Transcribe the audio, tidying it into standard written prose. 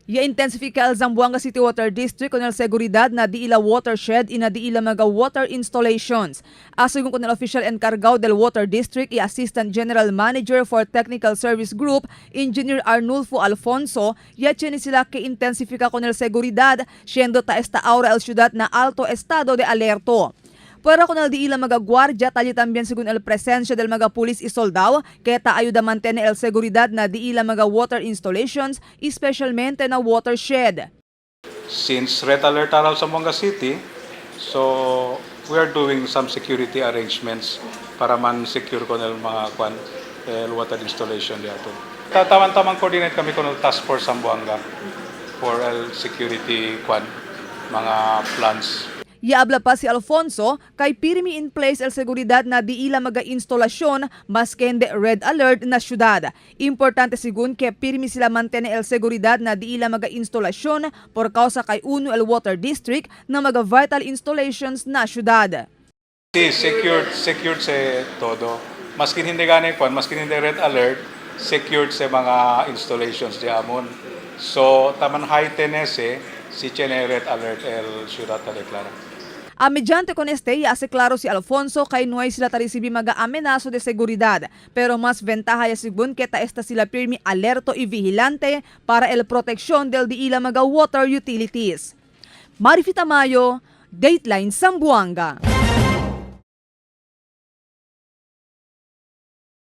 Ya intensifica el Zamboanga City Water District con el seguridad na di ila watershed y na di ila mga water installations. Asegun con el oficial encargado del Water District y Assistant General Manager for Technical Service Group, Engineer Arnulfo Alfonso, ya tiene sila que intensifica con el seguridad, siendo ta esta ahora el ciudad na alto estado de alerto. Pero kung el di ila mga gwardya, tali también según el presencia del mga pulis y soldado, que ta ayuda mantener el seguridad na di ila mga water installations, especialmente na watershed. Since red alert araw sa Zamboanga City, so we are doing some security arrangements para man secure ko ng mga kwan el water installation diato. Tawan-tamang coordinate kami con el task force Zamboanga for el security kwan mga plans. Yaabla pa si Alfonso kay pirmi in place el seguridad na di ila mga instalasyon maski red alert na syudad. Importante sigun ke pirmi sila mantene el seguridad na di ila mga instalasyon por causa kay uno el water district na mga vital installations na syudad. Sí, secured, secured sa todo. Maskin hindi gani kwan, maskin hindi red alert, secured sa mga installations di amon. So, taman high tenese, si tiene red alert el ciudad ta declara. A mediante con este, ya hace claro si Alfonso kay no hay sila tarisibi mga amenazo de seguridad. Pero mas ventaja ya sigun que ta esta sila pirmi alerto y vigilante para el protección del di ila mga water utilities. Marifi Tamayo, Dateline Zamboanga.